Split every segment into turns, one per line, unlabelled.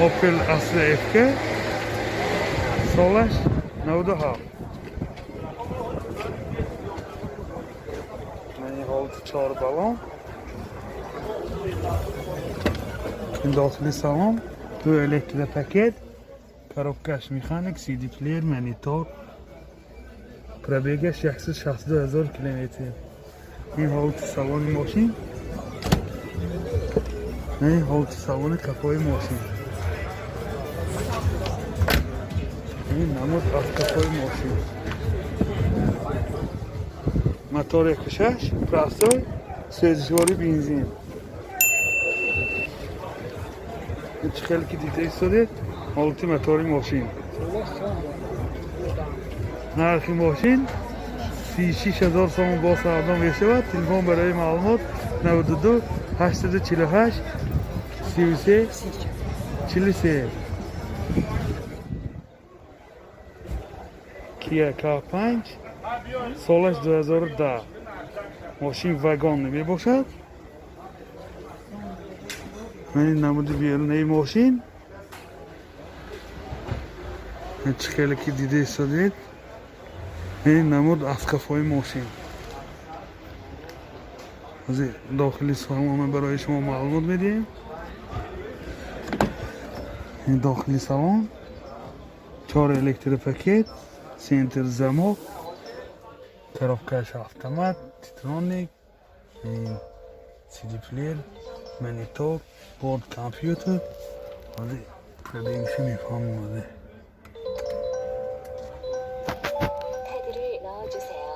Opel Astra FK, солаш 97. Мани ҳолати чор балон. Ин дохили салон, ду электропакет, коробкаш механик, CD плеер, монитор. Пробегаш 162 ҳазор километр. Ин ҳолати салони мошин. Ин ҳолати салони кафои мошин. Ин намуд аз кафои мошин. Мотор 1.6, простой, сӯзишвори бензин. Чӣ хеле ки дида истодед, ҳолати мотори мошин. Нархи мошин 36 000 сомон, бо савдо мешавад. Телефон барои маълумот 92 848 33 43. Kia K5, солаш 2010. Мошин вагон мебошад. Ман намуди берунаи мошин. Чӣ хеле ки дида истодед, ин намуд аз кафои мошин. Ҳозир дохили салона барои шумо маълумот медиҳем. Ин дохили салон, чор электропакет, центр замок, коробкаш автомат, титроник, CD плеер, монитор, борт компютер. Ҳозир пробегиши мефаҳмем ҳозир.
카드를 넣어주세요.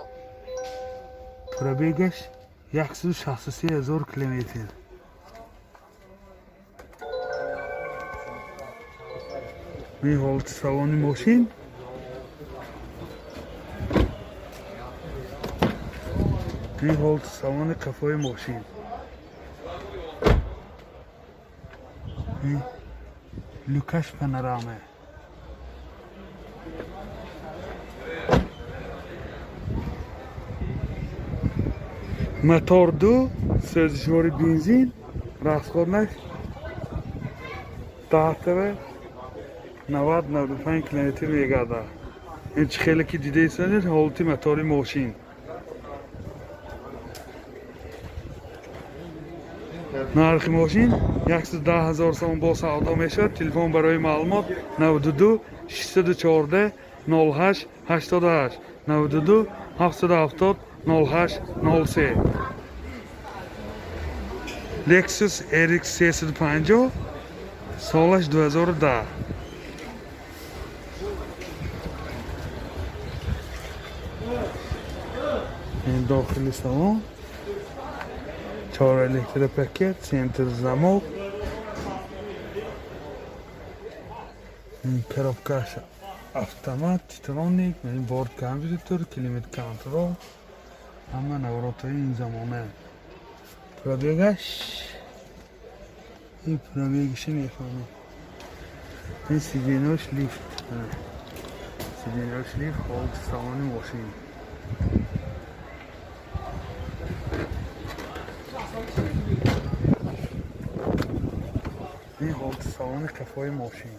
Пробегаш 163 ҳазор километр. Ин ҳолати салони мошин. Ин ҳолати салони қафои мошин. Ин люкаш панорама. Мотор ду, сӯзишвори бензин, расходнаш даҳтава 90-95 километр мегардад. Ин чӣ хеле ки дида истодед, ҳолати мотори мошин. Нархи мошин 110 ҳазор сомон, бо савдо мешавад. Телефон барои маълумот 92 614 08 88, 92 770 08 03. Lexus RX 350, солаш 2010. Ин дохили салон, чор электропакет, центр замок, ин коробкаш автомат, титроник, ин борт компютер, климат контрол, ҳама наворотҳои ин замона. Пробегаш, ин пробегиши мефаҳмем. Ин сиденьош лифт, сиденьош лифт. Ҳолати салони мошин. Ин ҳолати салони қафои мошин.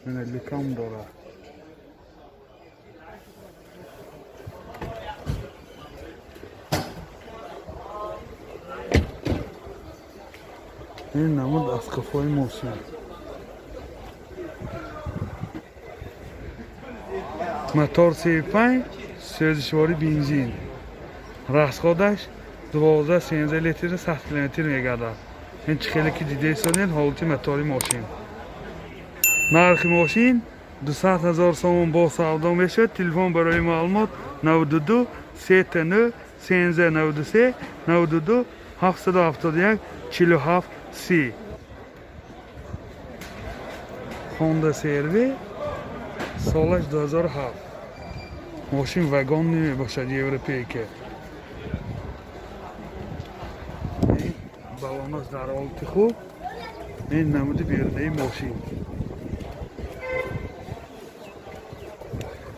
Мана люкам дорад. Ин намуд аз қафои мошин. Мотор 35, сӯзишвори бензин, расходаш 12-13 литри 100 километр мегардад. Ин чӣ хеле ки дида истодед, ҳолати мотори мошин. Нархи мошин 200 ҳазор сомон, бо савдо мешавад. Телефон барои маълумот 92 39 13 93, 92 771 47 30. Honda CR-V, солаш 2007. Мошин вагон намебошад, европейка. Ин балонаш дар ҳолати хуб. Ин намуди берунаи мошин.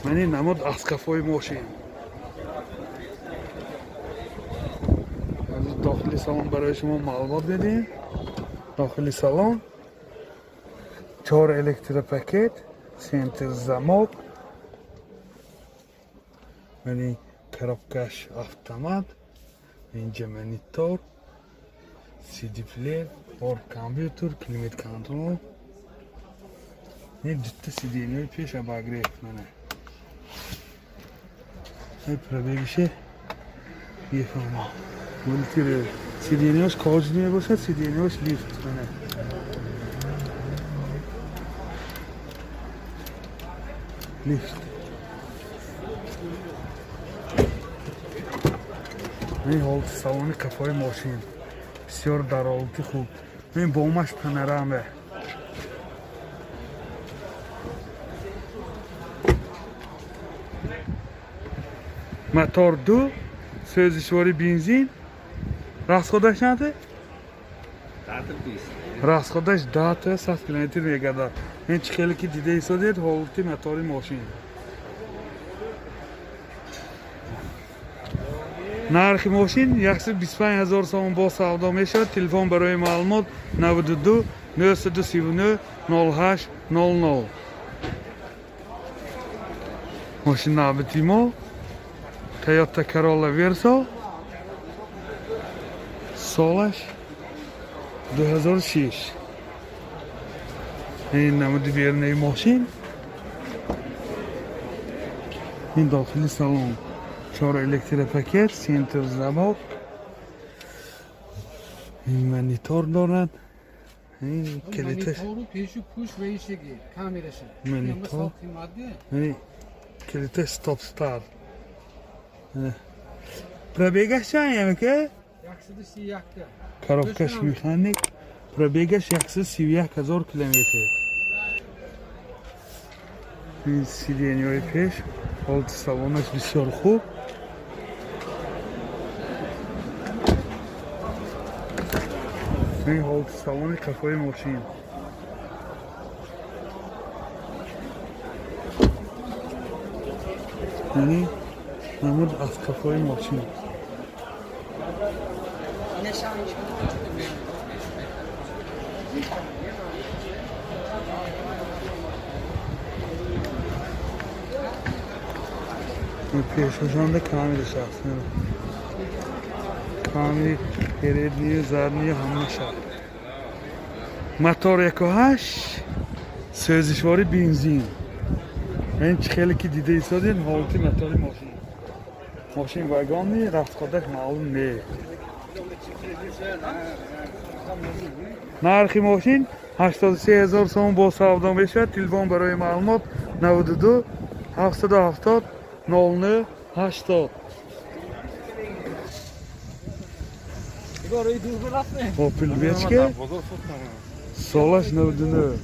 Ман ин намуд аз қафои мошин. Аз дохили салон барои шумо маълумот медиҳем. Дохили салон Чор электропакет, центр замок, яъни коробкаш автомат, инҷа монитор, CD плеер, борт компьютер, климат контрол. Ин дутта сиденьяи пеш обогрев мана. Ай, пробегише мефаҳмам. Мультире сиденьяш кожаный мебошад, сиденьяш лифт мана. Лифт. Ин ҳолати салони қафои мошин бисёр дар ҳолати хуб. Ин бомаш панорама. Мотор ду, сӯзишвори бензин. Расходаш чанде? Расходаш 10 та 100 километр мегардад. Ин чӣ хеле ки дида истодед, ҳолати мотори мошин. Нархи мошин 125 ҳазор сомон, бо савдо мешавад. Телефон барои маълумот 92 939 08 00. Мошин навбати мо Toyota Corolla Verso, солаш 2006. Ин намуди берунаи мошин, ин дохили салон, чор электропакет, центр замок, ин монитор дорад, ин калиташ.
Монитору пешу пуш ва ишеги камераша.
Монитор. Яъни калита стоп старт. Пробегаш чанд, ямака?
131.
Коробкаш механик, пробегаш 131 ҳазор километр. Ин сиденьяҳои пеш, ҳолати салонаш бисёр хуб. Ин ҳолати салони қафои мошин. Яъни намуд аз қафои мошин. Пешошонда камераш аст, камери переднию, заднию, ҳамаша. Мотор 1.8, сӯзишвори бензин. Ин чӣ хеле ки дида истодед, ҳолати мотори мошин. Мошин вагонный, расходаш маълум не. Нархи мошин 83 ҳазор сомон, бо савдо мешавад. Телефон барои маълумот 92 770 09 80. Opel Vectra, солаш 99.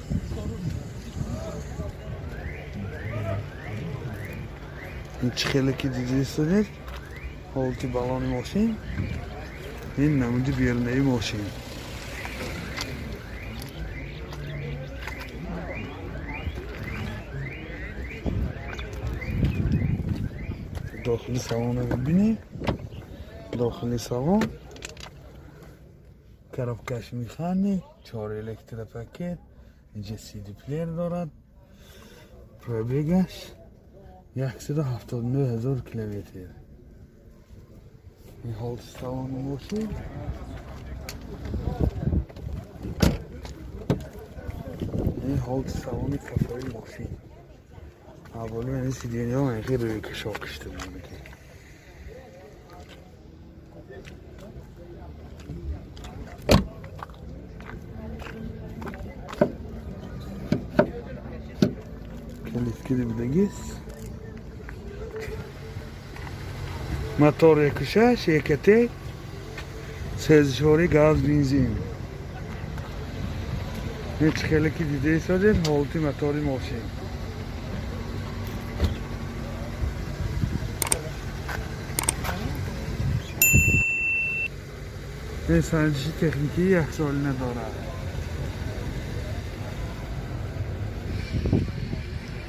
Ин чӣ хеле ки дида истодед, ҳолати балони мошин, ин намуди берунаи мошин. Дохили салонро бибинем. Дохили салон, коробкаш механик, чор электропакет, инҷа CD плеер дорад. Пробегаш 179 ҳазор километр. Ин ҳолати салони мошин, ин ҳолати салони қафои мошин. Аввали ин сиденьяҳо хеле рӯи кашол кишта. Мекунад. Калиткиди будагист. Мотор 1.6 ЭКТ, сӯзишворӣ газ бензин. Ин чӣ хеле ки дида истодед, ҳолати мотори мошин. Ин санҷиши техникии яксолина дорад.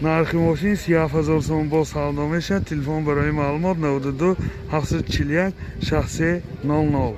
Нархи мошин 37 ҳазор сомон, бо савдо мешавад. Телефон барои маълумот 92 741 63 00.